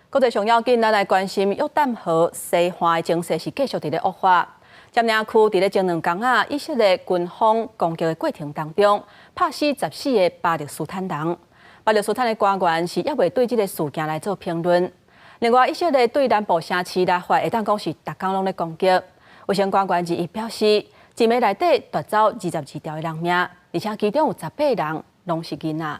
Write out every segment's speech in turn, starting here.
國際上要緊，咱來關心約旦河西岸的情勢是繼續佇咧惡化。佔領區佇咧前兩工仔，以色列軍方攻擊的過程當中，拍死14個巴勒斯坦人。巴勒斯坦的官員是猶未對這个事件來做評論。另外，以色列對南部城市拉法會當講是逐工攏咧攻擊。衛生官員日表示，一暝內底奪走22條的人命，而且其中有18人攏是囡仔。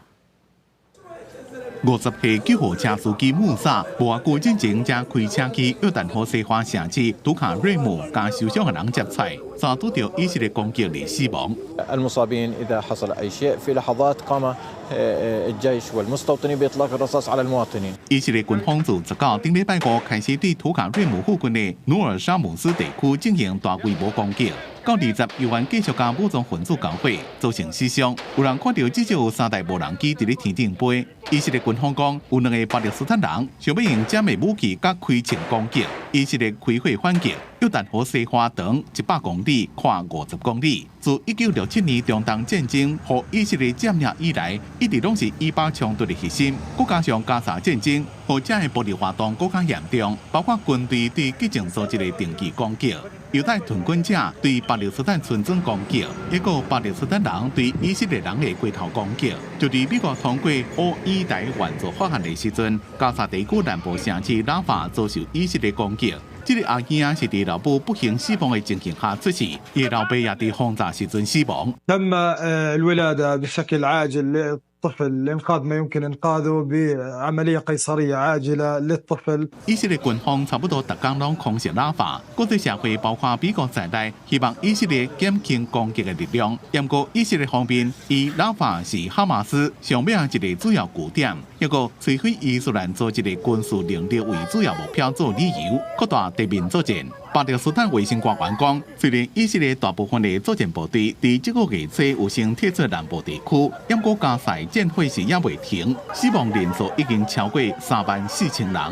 50歲救護車司機穆薩，無偌久進前才開車去約旦河西岸城市圖卡瑞姆，共受傷的人接載，遭拄著以色列攻擊而死亡。 المصابين إذا حصل أي شيء في لحظات قام الجيش والمستوطنين بإطلاق الرصاص على المواطنين。以色列軍方自19頂禮拜五開始對圖卡瑞姆附近的努爾沙姆斯地區進行大規模攻擊。到20猶原繼續共武裝分子交火，造成死傷。有人看著至少有三台無人機佇咧天頂飛。以色列軍方講，有兩個巴勒斯坦人想欲用這枚武器佮開槍攻擊，以色列開火反擊。約旦河西岸長100公里，寬50公里。自1967年中東戰爭予以色列佔領以來，一直攏是以巴衝突的核心。閣加上加沙戰爭，予這个暴力活動閣較嚴重，包括軍隊對激進組織的定期攻擊，猶太屯軍者對巴勒斯坦村莊攻擊，抑閣巴勒斯坦人對以色列人的街頭攻擊。就佇美國通過烏以台援助法案的時陣，加沙地區南部城市拉法遭受以色列攻擊。這个阿囝仔是佇老母不幸死亡的情形下出世，伊的老爸也佇轟炸時陣死亡。 تم الولادة بشكل عاجل للطفل لإنقاذ ما يمكن إنقاذه بعملية قيصرية عاجلة للطفل。以色列軍方差不多逐工攏空襲拉法，國際社會包括美國在內，希望以色列減輕攻擊的力量。毋過以色列方面，以拉法是哈馬斯上尾一个主要據點，抑閣摧毀伊斯蘭組織的軍事能力為主要目標做理由，擴大地面作戰。巴勒斯坦衛生官員講，雖然以色列大部分的作戰部隊佇這个月初有先撤出南部地區，毋過加沙戰火是猶未停，死亡人數已經超過3萬4千人。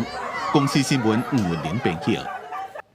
公視新聞吳文玲編譯。